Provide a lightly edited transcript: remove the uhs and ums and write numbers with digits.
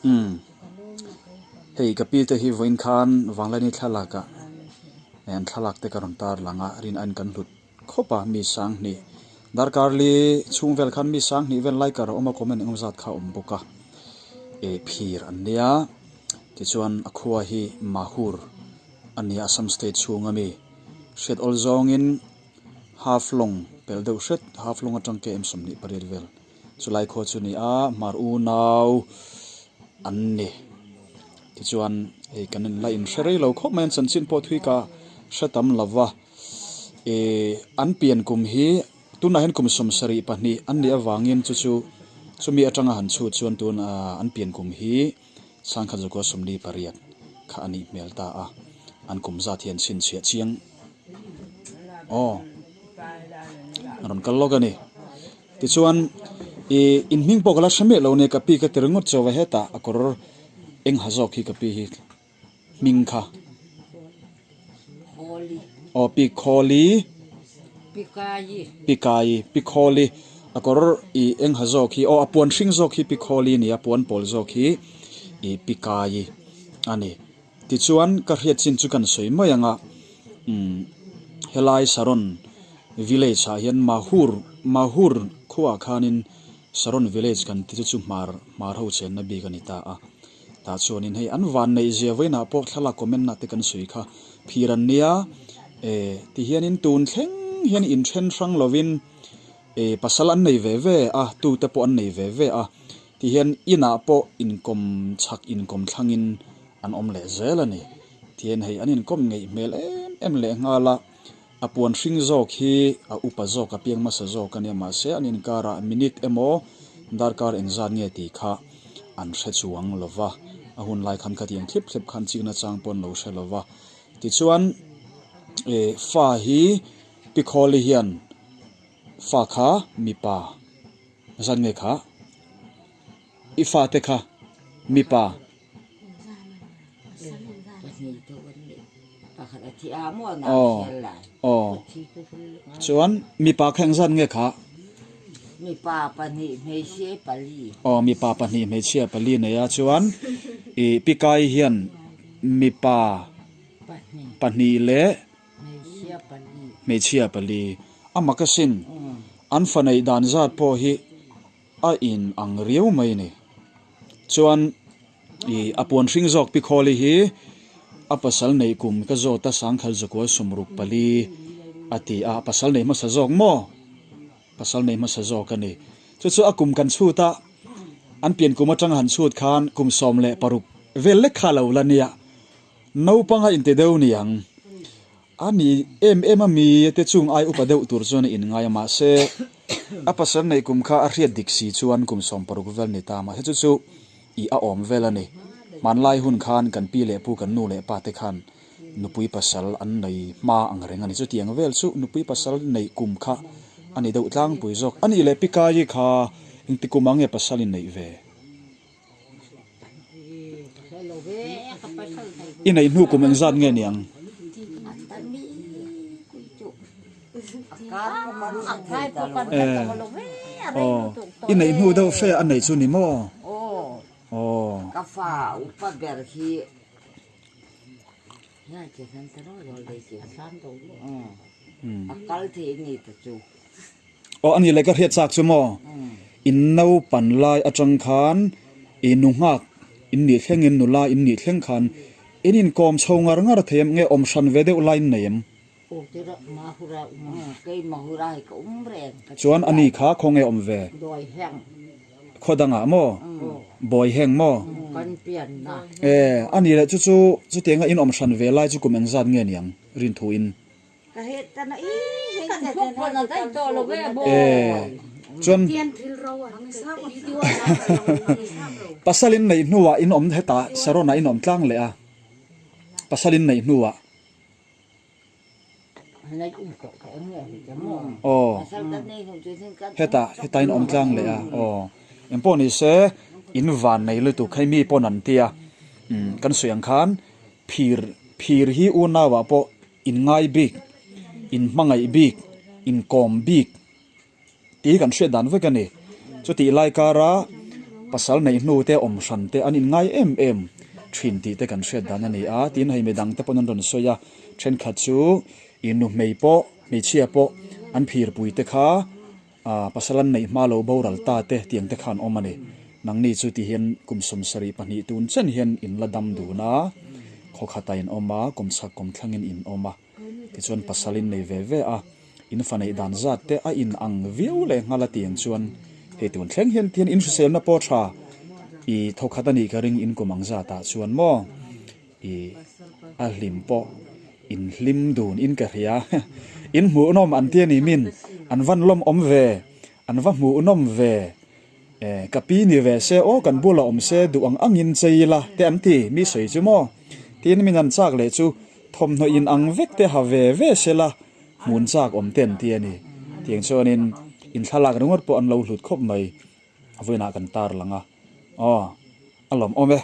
Umm hei ka pi te hi vawiin khan Vanglaini thlalak ah an thlalak te ka rawn tar lang a rin aiin kan hlut khawp a mi sanghnih darkar li chhung vel khan mi sanghnih vel lai kar a awm a comment engemaw zat kha a awm bawk a eh phir an nia tichuan a khua hi Mahur a nia Assam state chhung ami hriat awl zawngin Half long pelh deuh hret half long atang KM 28 vel. Chulai khua chu ni a, hmar unau an ni. Tichuan hei kan in la inhre rei lo khawp mai a, an chanchin pawh thui ka hre tam lo va. Ihh an pian kum hi tunah hian kum 72 an nih avangin chu chu chumi atanga han chhut chuan tun an pian kum hi sangkhat zakua 48 kha a nih hmel ta a, an kum zat hi an chhinchhiah chiang. Aw a rawn kal lawk a ni. Tichuan ih in hming pawh ka la hre miah lo nia ka pi ka ti ringawt chauh va hetah a kawr eng ha zawk hi ka pi hi hming kha aw pi khawli pi kai pi khawli a kawr ih eng ha zawk hi aw a puan hring zawk hi pi khawli a ni a puan pawl zawk hi ih pi kai a ni. Tichuan ka hriat chin chu kan sawi mai ang a, umm helai Saron village ah hian Mahur Mahur khuaah khanin Saron village kan ti chu chu hmar hmar ho chenna bik a ni ta a, tah chuanin hei an van neih zia vawiinah pawh thlalak comment ah te kan sawi kha phir an nia eh tihianin tun thleng hian inthen hrang lovin eh pasal an nei ve ve a tute pawh an nei ve ve a. Tihian inah pawh inkawm chhak inkawm thlangin an awm leh zel a ni. Tihian hei an inkawm ngeih hmel em em leh nghal a, a puan hring zawk hi a upa zawk a piang hmasa zawk a nia mahse an inkarah minute emaw darkar engzat nge tih kha an hre chuang lo va, a hun lai khan khatiang thlip thlep khan chikna chang pawh an lo hre lo va. Tichuan eh fa hi Pi Khawli hian fa kha mipa. Zan nge kha? I fate kha mipa. Aw aw chuan mipa kha engzat nge kha? Mipa pahnih hmeichhia pali. Aw mipa pahnih hmeichhia pali nei a chuan i pikai hian mipa pahnih leh Hmeichhia pali. A mak asin. An fa neih dan zat pawh hi a in ang riau mai ni. Chuan ih a puan hring zawk Pi Khawli hi a pasal neih kum ka zawt a sangkhal zakual sumruk pali a ti a, a pasal neih hmasa zawk maw? Pasal neih hmasa zawk a ni. Chu chu a kum kan chhut a, an pian kum atanga han chhut khan kum 16 vel lek kha a lo la nia. Naupang a inti deuh niang. A ni em em a mi te chung ai upa deuh tur chuan a inngai a mahse a pasal neih kum kha a hriat dik si chuan kum 60 vel ni ta mahse chu chu ih a awm vel a ni. Hmanlai hun khan kan pi leh pu kan nu leh pa te khan nupui pasal an nei hma ang reng a ni. Chutiang vel chu nupui pasal neih kum kha a ni deuh tlangpui zawk. A nih leh Pikai kha engti kum ang nge pasal in neih ve? I neih hnu kum engzat nge niang? I neih hnu deuh fe a nei chu ni maw? Aw. Ka fa upa ber hi a kal thei ni ta chu. Aw a ni le ka hriat chak chu maw? In naupan lai atang khan i nu nghak in nih thleng in nula in nih thleng khan in inkawm chho ngar ngar thei em nge awm hran ve deuh lai in nei em? Chuan a ni kha khaw nge awm ve? Khaw dangah maw? Bawi heng maw? E a ni le chu chu chutianga in awm hran ve lai chu kum engzat nge niang rinthu in? Chuan pasal in neih hnuah in awm hetah Saron ah in awm tlang leh a, pasal in neih hnuah. Aw hetah hetah in awm tlang leh a aw engpawh ni se in van nei lutuk hei mi pawn an tia kan sawi ang khan phir phir hi unau ah pawh In ngai bik, in hmangaih bik, in kawm bik tih hi kan hriat dan vek a ni. Chutih lai kara Pasal neih hnu te awm hran te an inngai em em thin tih te kan hriat dan a ni a, tin hei midang te pawn an rawn sawi a, thenkhat chu ih nu hmei pawh hmeichhia pawh an phirpui te kha ah pasal an neih hma lo boral ta te tiang te kha an awm a ni. Nangni chu ti hian kum 72 tun chen hian in la dam dun a, khawkhatah in awm a, kum chhak kum thlangin in awm a. Tichuan pasal in nei ve ve a, in fa neih dan zat te a in ang viau leh nghal a tiang chuan hei tun thleng hian tihian in hriselna pawh tha i thawkhat a nih ka ring in kum ang zat ah chuan maw i a hlim pawh in hlim dun in ka hria in hmuhnawm an ti a ni min an van lawm awm ve an va hmuhnawm ve. Eh, ka pi ni ve se aw, kan bulah awm se duh ang angin chei ila te an ti, mi sawi chu maw? Tiin min han chak leh chu thawmhnaw in ang vek te ha ve ve se la, hmun chak awm te an ti a ni. Tiang chuanin in thlalak ringawt pawh an lo hlut khawp mai, vawiinah kan tar lang a, aw, a lawmawm e.